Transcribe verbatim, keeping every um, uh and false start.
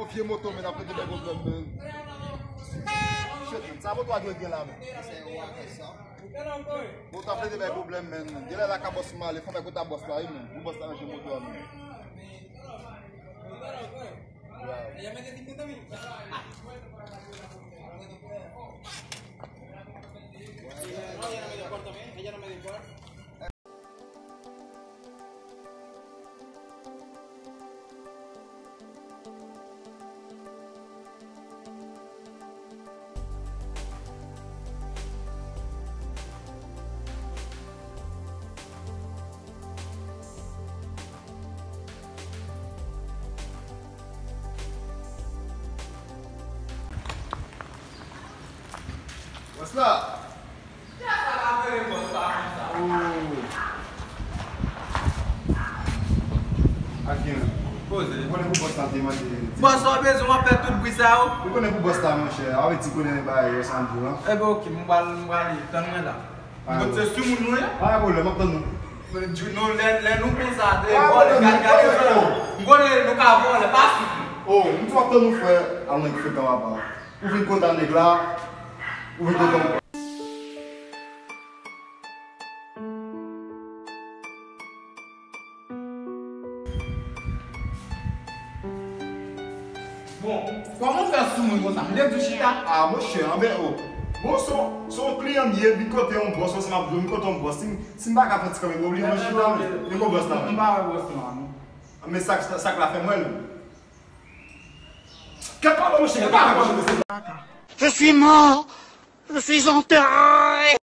Vye moto, men, ap rete bay pwoblèm, men. Shit, sa moto a dwe gen la, men. Moto ap rete bay pwoblèm, men. Genlè la ka bòs m ale, fò m bay kote a bòs la, wi, men. Pou bòs la ranje moto a, men. Bòs la! Kisa sa la rele bòs la konsa? Oh. Ak gen. Poze. Ou konnen pou bòs la te mande. Bòs la bezwen w ap fè tout bri sa yo? Ou konnen pou bòs la, monchè. Avèti konnen bagay yo sann di lan. Ebyen, oke, m pral, m pral tann mwen la. Mwen se sou moun nou ye? Pa gen pwoblèm, m ap tann nou. Men di nou lè, lè nou konsa, de vòlè, gade, gade, m konnen nou ka vòlè, pa sou nou. Oh, m tou ap tann nou, frè. Al nan frekan papa. Ou vin kontan nèg la, ou vin kontan. Bon, kòman w fè sou mwen konsa? M te di w chita. Ah, monchè, anben, oh. Bon, se yon, se yon kliyan m ye, vin kote yon bòs, ansanm ap jwe, vin kote yon bòs. Si m, si m pa ka fè ti kanmenm, oblije mwen chita, men. Men bon bòs la. M pa wè bòs la, non. Men sa, sa, sa k la fè mwen, non. Kèt pale, monchè, kèt pale, monchè. Je suis mort. Je suis enterré.